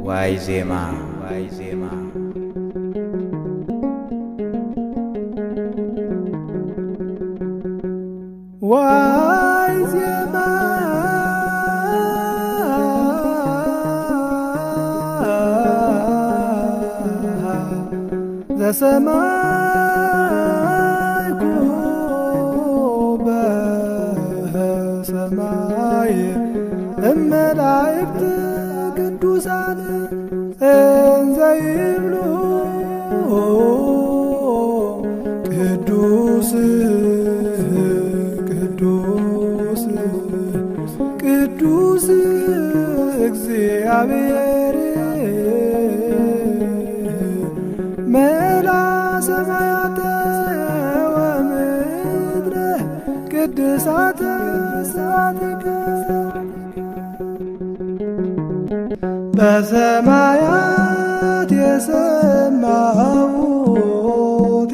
ዋይ ዜማ ዋይ ዜማ ዋይ ዜማ ዘሰማይኩ በሰማይ እመላእክት ቅዱሳን እንዘ ይብሉ ቅዱስ ቅዱስ ቅዱስ እግዚአብሔር መላ ሰማያተ ወምድረ ቅድሳተ ስብሐትከ። በሰማያት የሰማሁት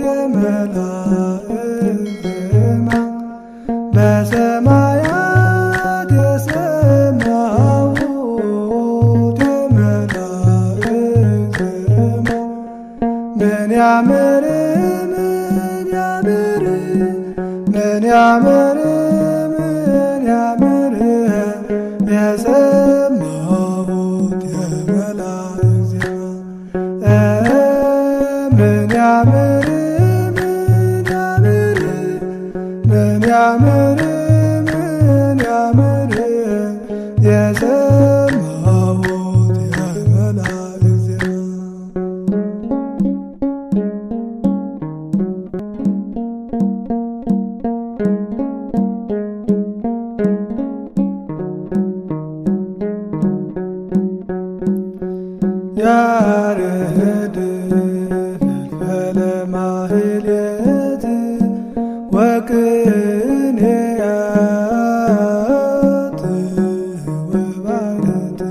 የመላእክት ዜማ፣ በሰማያት የሰማሁት የመላእክት ዜማ ምን ያምር ምን ያምር ምን ያምር ምን ያምር የሰማሁት የመላእክት ዜማ፣ ምን ያምር ምን ያምር ምን ያምር ምን ያምር የሰማሁት የመላእክት ዜማ። ያሬድ ፈልፈለ ማህሌት ወቅኔያት ወባሕረ፣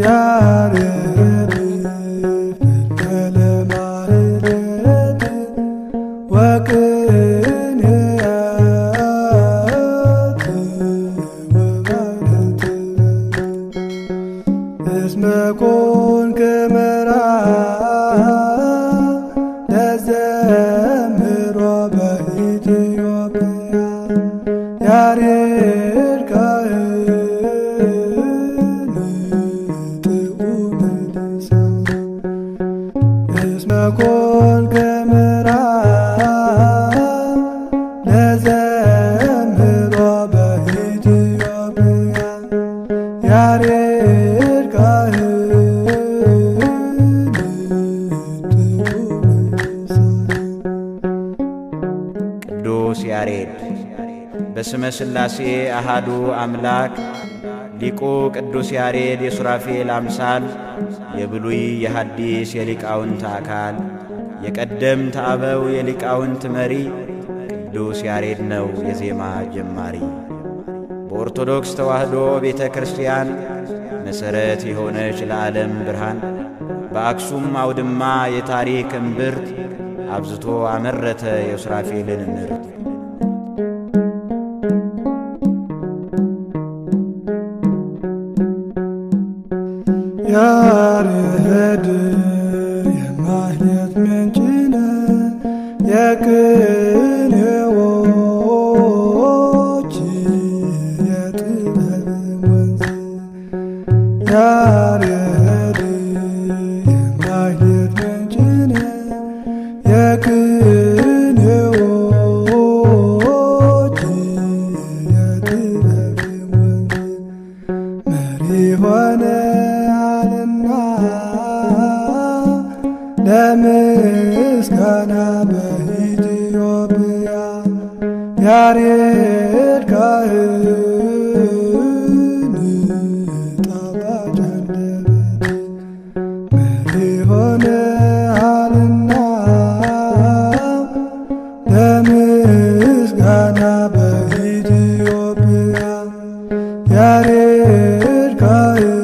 ያሬድ ፈልፈለ ማህሌት ወቅኔያት ወባሕረ እስመ ኮንከ መርዓ ለዘምሮ በኢትዮጵያ ያሬድ ካህን ጥዑመ ልሳን፣ እስመ ኮንከ መርዓ ለዘምሮ በኢትዮጵያ ያሬድ ካህን ጥዑመ ልሳን። ቅዱስ ያሬድ። በስመ ሥላሴ አሃዱ አምላክ። ሊቁ ቅዱስ ያሬድ የሱራፌል አምሳል፣ የብሉይ የሐዲስ የሊቃውንት አካል፣ የቀደምት አበው የሊቃውንት መሪ ቅዱስ ያሬድ ነው የዜማ ጀማሪ። በኦርቶዶክስ ተዋሕዶ ቤተ ክርስቲያን መሠረት የሆነች ለዓለም ብርሃን፣ በአክሱም አውድማ የታሪክ እምብርት አብዝቶ አመረተ የሱራፌልን ምርት። ያሬድ የማህሌት ምንጭ ነህ፣ የቅኔዎች የጥበብ ወንዝ፣ ያሬድ የማህሌት ምንጭ ነህ፣ የቅኔዎች የጥበብ ወንዝ፣ መሪ ሆነሃልና ለምስጋና በኢትዮጵያ ያሬድ ካህን ጣፋጭ አንደበት፣ መሪ ሆነሃልና ለምስጋና በኢትዮጵያ ያሬድ ካህን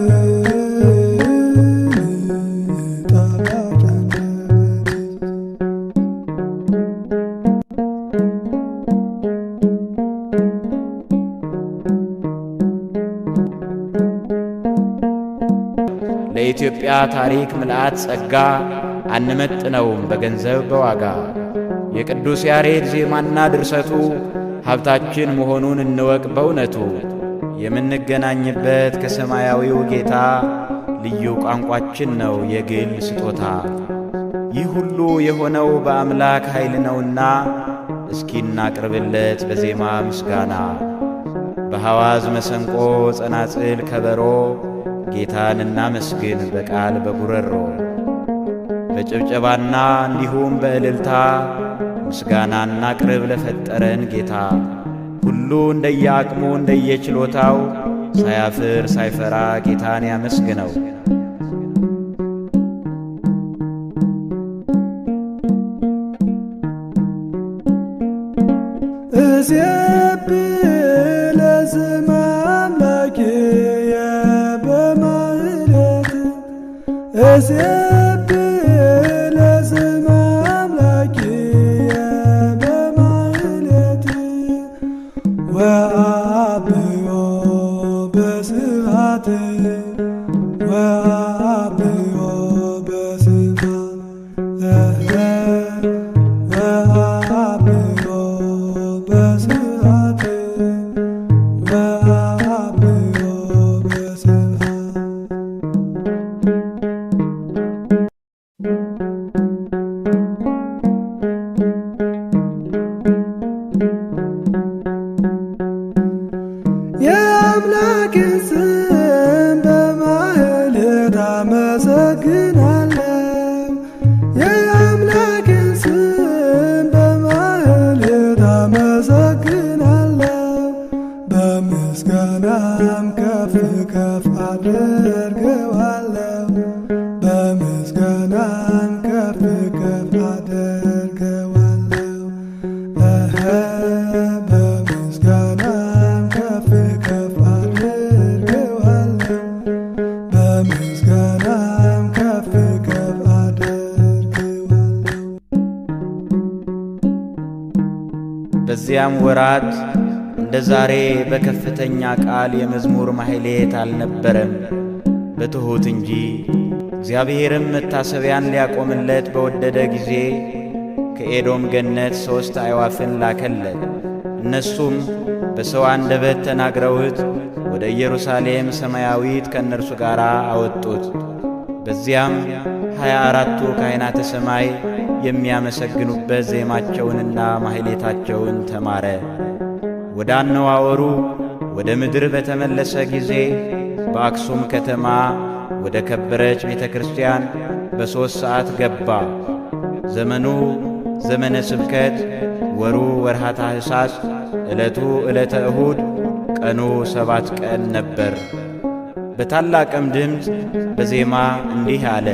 ጣፋጭ አንደበት። ለኢትዮጵያ ታሪክ ምልአት ጸጋ አንመጥነውም በገንዘብ በዋጋ። የቅዱስ ያሬድ ዜማና ድርሰቱ ሀብታችን መሆኑን እንወቅ በእውነቱ። የምንገናኝበት ከሰማያዊው ጌታ ልዩ ቋንቋችን ነው የግል ስጦታ። ይህ ሁሉ የሆነው በአምላክ ኃይል ነውና እስኪ እናቅርብለት በዜማ ምስጋና። በሐዋዝ መሰንቆ ጸናጽል ከበሮ ጌታን እናመስግን በቃል በጉረሮ። በጭብጨባና እንዲሁም በእልልታ ምስጋና እናቅርብ ለፈጠረን ጌታ። ሁሉ እንደየአቅሙ እንደየችሎታው ሳያፍር ሳይፈራ ጌታን ያመስግነው። እሴብሕ ለስመ አምላኪየ በማህሌት፣ እሴብሕ ለስመ አምላኪየ በማህሌት፣ ወአብዮ በስብሐት፣ ወአብዮ በስብሐት፣ ወአብዮ በስብሐት፣ ወአብዮ በስብሐት። የአምላክን ስም በማህሌት አመሰግናለሁ። የአምላክን ስም በማህሌት አመሰግናለሁ። በምስጋናም ከፍ ከፍ አደርገዋለሁ። በምስጋናም ከፍ ከፍ አደርገዋለሁ። በምስጋናም ከፍ ከፍ አደርገዋለሁ። በምስጋናም ከፍ ከፍ አደርገዋለሁ። በዚያም ወራት እንደ ዛሬ በከፍተኛ ቃል የመዝሙር ማህሌት አልነበረም፣ በትሑት እንጂ። እግዚአብሔርም መታሰቢያን ሊያቆምለት በወደደ ጊዜ ከኤዶም ገነት 3 አዕዋፍን ላከለት። እነሱም በሰው አንደበት ተናግረውት ወደ ኢየሩሳሌም ሰማያዊት ከእነርሱ ጋር አወጡት። በዚያም 24ቱ ካህናተ ሰማይ የሚያመሰግኑበት ዜማቸውንና ማህሌታቸውን ተማረ። ወደ አነዋወሩ ወደ ምድር በተመለሰ ጊዜ በአክሱም ከተማ ወደ ከበረች ቤተ ክርስቲያን በ3 ሰዓት ገባ። ዘመኑ ዘመነ ስብከት፣ ወሩ ወርሃ ታኅሳስ፣ ዕለቱ ዕለተ እሁድ፣ ቀኑ 7 ቀን ነበር። በታላቅም ድምፅ በዜማ እንዲህ አለ።